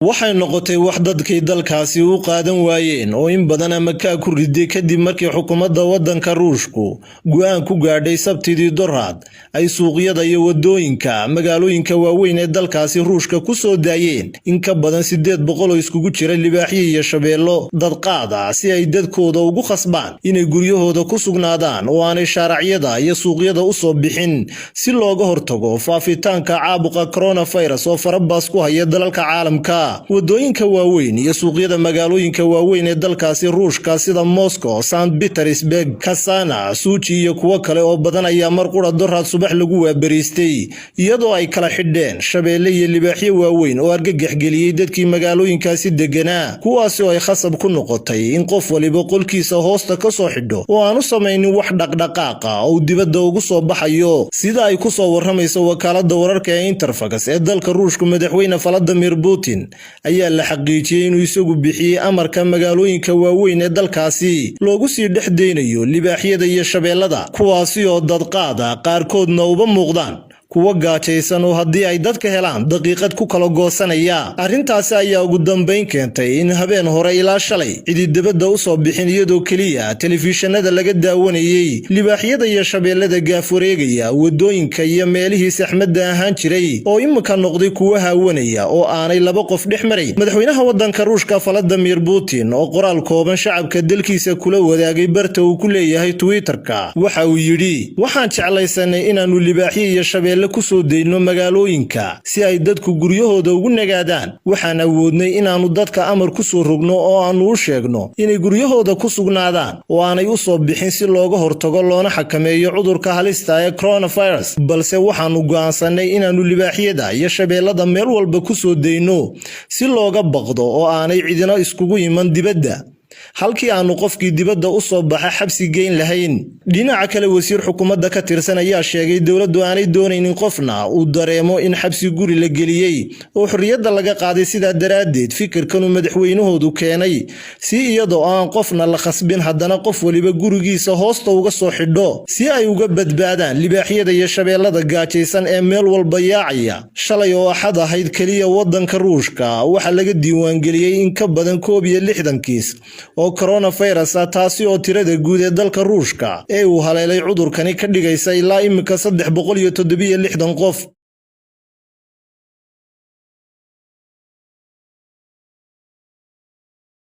Waxay noqotay wax dadkii dalkaasi u qaadan waayeen oo in badan amakaag ku riday, kadib markii xukuumadda waddanka Ruushku go'aan ku gaadhay Sabtidii doraad ay suuqyada iyo wadooyinka magaalooyinka waaweyn ee dalkaasi Ruushka ku soo daayeen in ka badan 800 oo iskugu jira libaaxyo iyo shabeello dadqaad ah, si ay dadkooda ugu khasbaan inay guryahooda ku sugnaadaan oo aanay shaaracyada iyo suuqyada u soo bixin, si looga hortago faafitaanka caabuqa coronavirus oo farabaas ku haya dalalka caalamka. Wadooyinka waaweyn iyo suuqyada magaalooyinka waaweyn ee dalkaasi Ruushka, sida Moscow, St Petersburg, Kazan, Sochi iyo kuwo kale oo badan, ayaa mar qura doraad subax lagu waabariistay iyadoo ay kala xidheen shabeelle iyo libaaxyo waaweyn oo argagax geliyey dadkii magaalooyinkaasi deganaa, kuwaasi oo ay khasab ku noqotay in qof waliba qolkiisa hoosta ka soo xidho oo aan u samaynin wax dhaqdhaqaaqa oo dibadda ugu soo baxayo. Sida ay ku soo warramayso wakaaladda wararka ee Interfax ee dalka Ruushku, Madaxweyne Vladimir Putin ayaa la xaqiijiyey inuu isagu bixiyey amarka magaalooyinka waaweyn ee dalkaasi loogu sii dhex deynayo libaaxyada iyo shabeellada, kuwaasi oo dadqaada, qaarkoodna uba muuqdaan kuwa gaajaysan oo haddii ay dadka helaan daqiiqad ku kala goosanaya. Arrintaasi ayaa ugu dambayn keentay in habeen hore ilaa shalay cidi dibadda u soo bixin, iyadoo keliya telefishinada laga daawanayey libaaxyada iyo shabeellada gaaf wareegaya wadooyinka iyo meelihii saxmadda ahaan jiray oo imika noqday kuwa haawanaya oo aanay laba qof dhex marayn. Madaxweynaha waddanka Ruushka Vladimir Putin oo qoraal kooban shacabka dalkiisa kula wadaagay barta uu ku leeyahay Twitterka waxa uu yidhi: "Waxaan jeclaysanay inaannu libaaxyo iyo shabeelle ku soo dayno magaalooyinka si ay dadku guryahooda ugu nagaadaan. Waxaan awoodnay inaannu dadka amar ku soo rogno oo aannu u sheegno inay guryahooda ku sugnaadaan oo aanay u soo bixin, si looga hortago loona xakameeyo cudurka halista ee coronavirus. Balse waxaannu go'aansannay inaannu libaaxyada iyo shabeellada meel walba ku soo dayno si looga baqdo oo aanay cidina iskugu iman dibadda, halkii aanu qofkii dibadda u soo baxa xabsi geyn lahayn." Dhinaca kale, wasiir xukuumadda ka tirsan ayaa sheegay dowladdu aanay doonaynin qofna uu dareemo in xabsi guri la geliyey oo xorriyadda laga qaaday. Sidaa daraaddeed, fikirkanuu madaxweynahoodu keenay, si iyadoo aan qofna la khasbin haddana qof waliba gurigiisa hoosta uga soo xidho, si ay uga badbaadaan libaaxyada iyo shabeellada gaajaysan ee meel walba yaacaya. Shalay oo Axad ahayd keliya waddanka Ruushka waxaa laga diiwaangeliyey in ka badan 61 kiis oo coronavirus ah, taasi oo tirada guud ee dalka Ruushka ee uu haleelay cudurkani ka dhigaysa ilaa imika 367 qof.